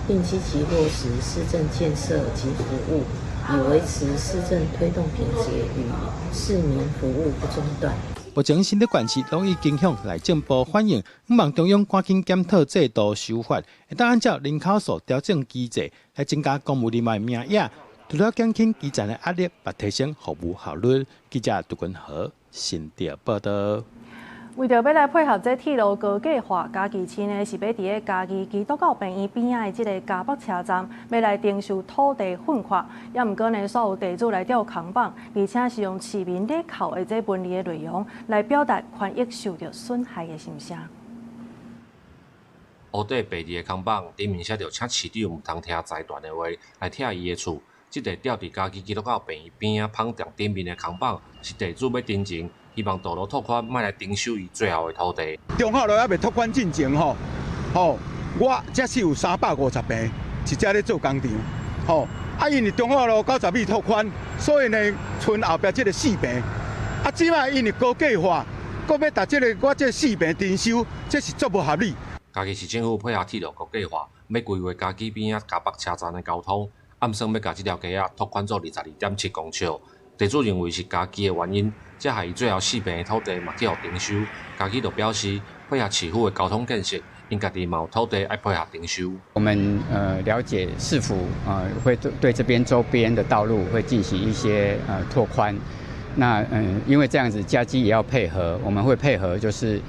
並積極落實市政建設及服務，以維持市政推動品質與市民服務不中斷。目前新竹縣市攏已經向內政部反映，希望中央趕緊檢討制度修法，會當按照人口數調整機制來增加公務人員名額，除了減輕基層的壓力，也提升服務效率。記者杜君和新竹報導。為著欲來配合這鐵路高架化，嘉義市呢是欲佇咧嘉義基督教病院邊仔的這个嘉北車站，欲來徵收土地糞塊。猶毋過呢，煞有地主來吊扛棒，而且是用市民咧扣的這文字的內容來表達權益受著損害的心聲。烏底白字的扛板，頂面寫著請市長毋通聽財團的話來拆伊的厝。這个吊佇嘉義基督教病院邊仔芳店頂面的扛板，是地主欲陳情，希望道路拓寬，莫來徵收伊最後的土地。中孝路猶未拓寬進前吼，吼，我這是有350坪，是遮咧做工廠，吼，啊，因為中孝路90米拓寬，所以呢，賰後壁這个4坪，啊，這擺因為高架化，閣欲共這个我這4坪徵收，這是足無合理。嘉義市政府配合鐵路高架化，欲規劃嘉義邊仔嘉北車站的交通，暗算欲共這條街仔拓寬做22.7公尺。地主認為是嘉義的原因，才害伊最後四坪的土地嘛去予徵收。嘉義就表示配合市府的交通建設，𪜶家己嘛有土地愛配合徵收。我們了解市府會對這邊周邊的道路會進行一些拓寬。那因為這樣子嘉基也要配合，我們會配合，就是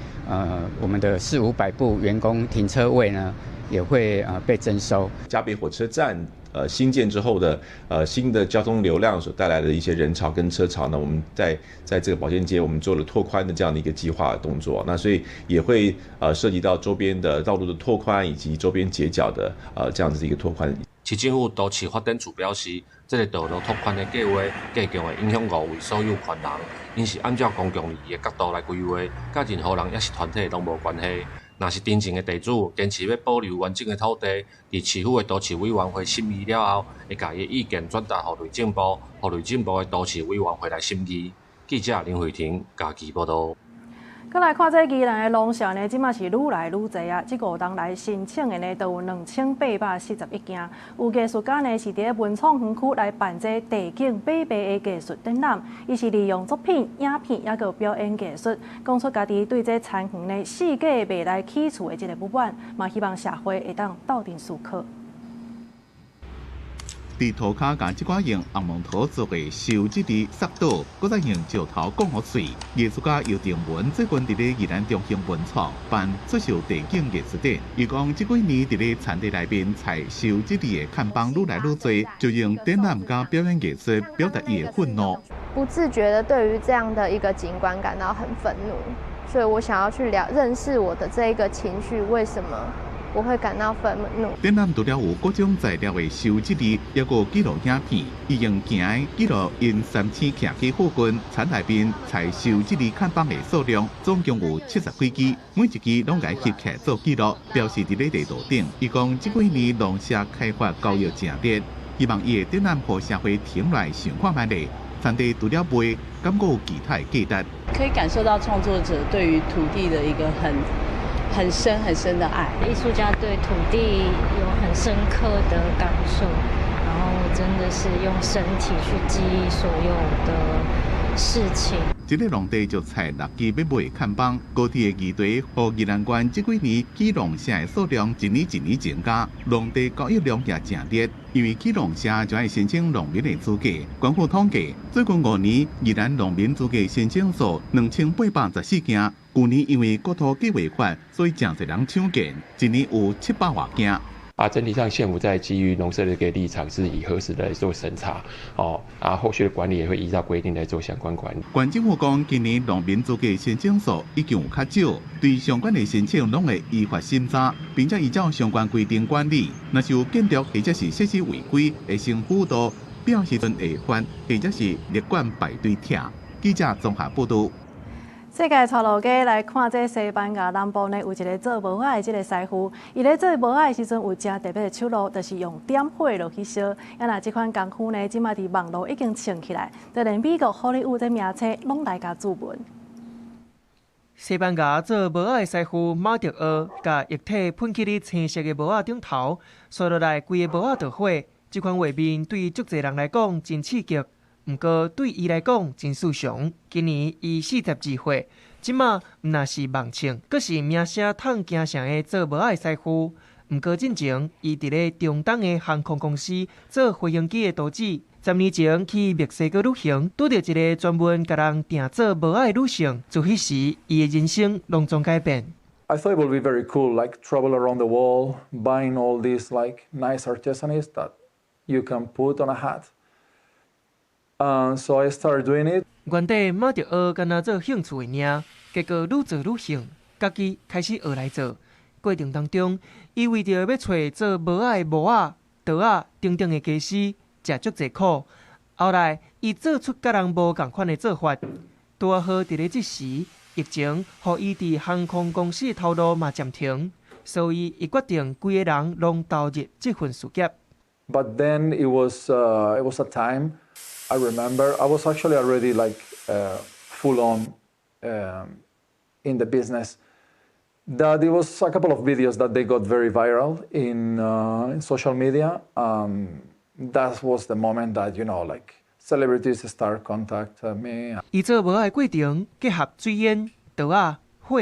我們的四五百部員工停車位呢也會被徵收。嘉北火車站新建之後的新的交通流量所帶來的一些人潮跟車潮呢，我們在這個保健街，我們做了拓寬的這樣的一個計劃動作，那所以也會涉及到周邊的道路的拓寬以及周邊街角的這樣子的一個拓寬。市政府都市發展處表示，這个道路拓寬的計劃，計共會影響5位所有權人，𪜶是按照公共利益的角度來規劃，佮任何人抑是團體攏無關係。若是陳情的地主堅持欲保留完整的土地，佇市府的都市委員會審議了後，會共伊的意見轉達予內政部，予內政部的都市委員會來審議。記者林慧婷嘉義報導。閣來看這宜蘭的農舍呢，這馬是愈來愈濟啊！這五冬來申請的呢，都有2841件。有藝術家呢，是佇文創園區來辦這地景買賣的藝術展覽，伊是利用作品、影片，抑閣表演藝術，講出家己對這田園呢四界賣來起厝的這个不滿，嘛希望社會會當鬥陣思考。佇塗跤共這寡用紅毛土做的收這佇索道，閣再用石頭摃予媠。藝術家游定文最近佇咧宜蘭中興文創辦出售地景藝術展。伊講這幾年佇咧田地內面採收這裡的看板愈來愈濟，就用展覽佮表演藝術表達伊的憤怒。不自覺的對於這樣的一個景觀感到很憤怒，所以我想要去了認識我的這一個情緒，為什麼我會感到憤怒。展覽除了有各種材料的收集字，抑閣記錄影片，伊用行的記錄𪜶三星徛起附近田內面採收這字看板的數量，總共有七十幾支，每一支攏共翕起來做記錄，標示佇咧地圖頂。伊講這幾年農舍開發交易誠熱，希望伊的展覽予社會停來想看覓咧。田地除了賣，感覺有其他的價值。可以感受到創作者對於土地的一個很深很深的愛。藝術家對土地有很深刻的感受，然後真的是用身體去記憶所有的事情。這个農地就採六支欲賣看板，高鐵的議題，予宜蘭縣這幾年起農舍的數量一年一年增加，農地交易量也誠熱。因為起農舍就愛申請農民的資格。官府統計，最近5年，宜蘭農民資格申請數2814件。舊年因為國土計劃法，所以誠濟人搶建，一年有700外件。啊，整體上縣府在基於農舍的一個立場，是以核實來做審查，哦，啊，後續的管理也會依照規定來做相關管理。縣政府講，今年農民資格申請數已經有較少，對相關的申請攏會依法審查，並且依照相關規定管理。若是有建築或者是設施違規，會先輔導，必要時陣會罰，或者是列管排隊拆。記者綜合報導。世界帶路家來看，這西班牙南部呢有一个做帽仔的這个師傅，伊咧做帽仔的時陣有誠特別的手路，就是用點火落去燒。啊，若這款功夫呢，這馬佇網路已經衝起來，就連美國好萊塢這名星攏來共注文。西班牙做帽仔的師傅馬特奧，共液體噴去咧青色的帽仔頂頭，紲落來規个帽仔就火。這款畫面對足濟人來講真刺激。毋過對伊來講真爍常。今年伊42歲，這馬毋若是網紅，閣是名聲溏京城的做帽仔的師傅。毋過進前，伊佇咧中東的航空公司做飛行機的圖紙。10年前去墨西哥旅行，拄著一个專門共人訂做帽仔的女性，自彼時，伊的人生攏總改變。 I thought it would be very cool, like travel around the world, buying all these like nice artisans that you can put on a hat. So I started doing it. 原底馬特奧干焦做興趣的爾，結果愈做愈興，家己開始學來做。過程當中，伊為著欲揣做帽仔的模仔、刀仔等等的家私，食足濟苦。後來，伊做出佮人無仝款的做法。拄仔好佇咧這時，疫情予伊佇航空公司的頭路嘛暫停，所以伊決定規个人攏投入這份事業。 But then it was a time I remember I was actually already like full on in the business. That it was a couple of videos that they got very viral in social media. That was the moment that like celebrities start contact me. 伊做帽仔的過程結合水煙、刀仔、火，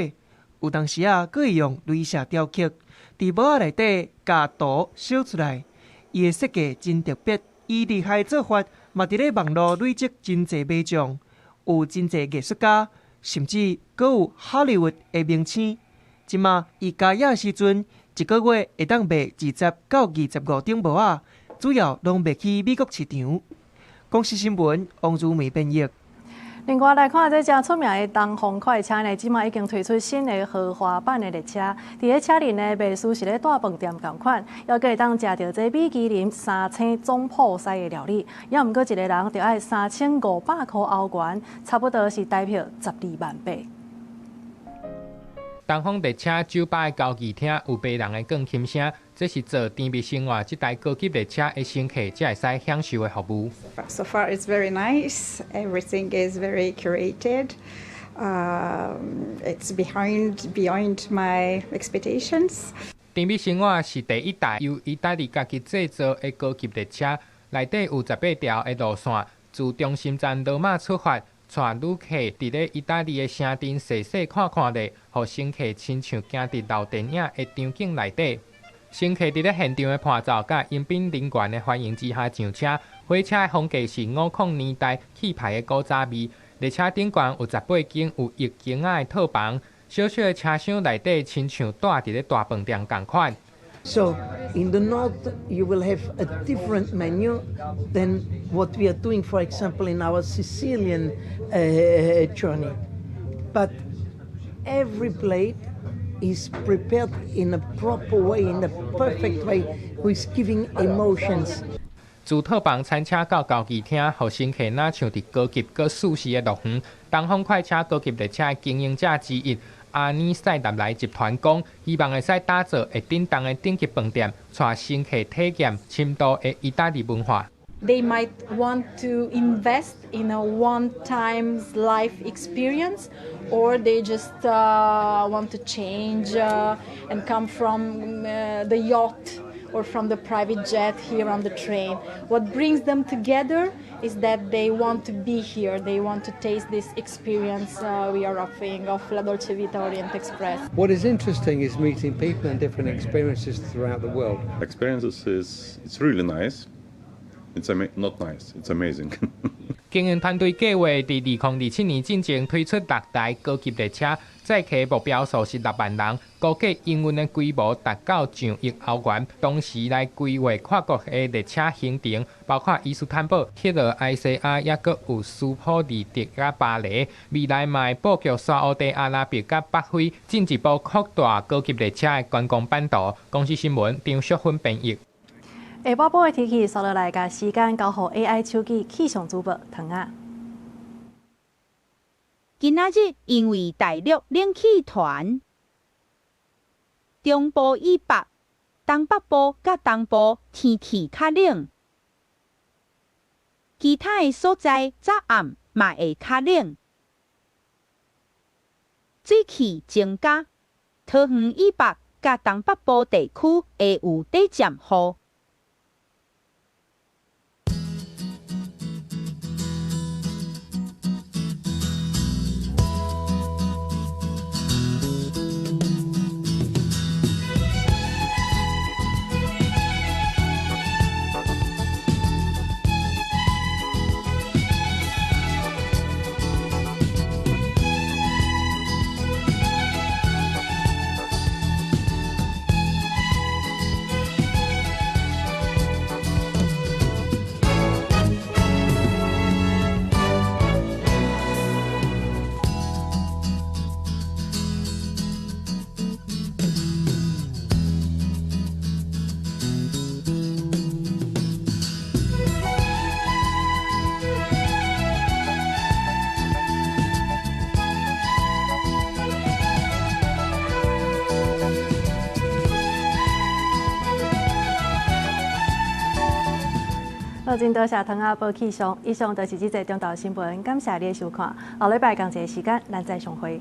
有當時啊，閣會用鐳射雕刻，佇帽仔內底共圖燒出來。伊的設計真特別，伊厲害做法嘛，佇咧網路累積真濟買眾，有真濟藝術家，甚至閣有好萊塢的明星。這馬伊加業時陣，一个月會當賣20到25頂帽仔，主要攏賣去美國市場。公視新聞王如梅編譯。另外來看，這誠出名的東風快車呢，這馬已經推出新的豪華版的列車。佇咧車裡呢，袂輸是咧大飯店仝款，猶閣會當食著這米其林三星總鋪師的料理。猶毋過一个人著愛3500箍歐元，差不多是台票12萬8。東風列車酒吧的交誼廳有白人的鋼琴聲，這是做甜蜜生活這台高級列車的乘客才會使享受的服務。 So far, it's very nice. Everything is very curated. It's beyond my expectations. 甜蜜生活是第一台由意大利家己製造的高級列車，內底有18條的路線，自中心站羅馬出發，帶旅客佇咧意大利的城鎮踅踅看看咧，予乘客親像行佇老電影的場景內底。乘客佇咧現場的伴奏佮迎賓人員的歡迎之下上車，火車的風格是50年代氣派的古早味。列車頂懸有18間有浴間仔的套房，小小的車廂內底親像蹛佇咧大飯店仝款。 So in the north you will have a different menu than what we are doing, for example, in our Sicilian journey. But every plate is prepared in a proper way, in a perfect way, with giving emotions. 自套房餐車到交誼廳，予乘客若像佇高級閣舒適的樂園。東方快車高級列車的經營者之一阿尼塞納萊集團講，希望會使打造會振動的頂級飯店，帶乘客體驗深度的意大利文化。 They might want to invest in a one-time life experience, or they just want to change and come from the yacht or from the private jet here on the train. What brings them together is that they want to be here, they want to taste this experience we are offering of La Dolce Vita Orient Express. What is interesting is meeting people and different experiences throughout the world. Experiences is it's really nice. It's not nice. It's amazing. 經營團隊計劃佇2027年進前推出六台高級列車，載客目標數是6萬人，估計營運的規模達到上億歐元。同時來規劃跨國的列車行程，包括伊斯坦堡、克羅埃西亞，抑閣有斯普利特佮巴黎。未來嘛會布局沙烏地阿拉伯佮北非，進一步擴大高級列車的觀光版圖。公視新聞張淑芬編譯。下晡晡的天氣，紲落來共時間交予 AI 手機氣象主播唐仔。今仔日因為大陸冷氣團，中部以北、東北部佮東部天氣較冷，其他的所在早暗嘛會較冷，水汽增加，桃園以北佮東北部地區會有短暫雨。好，真多謝唐仔報氣象，以上就是這節中晝新聞，感謝你的收看。後禮拜仝一个時間，咱再相會。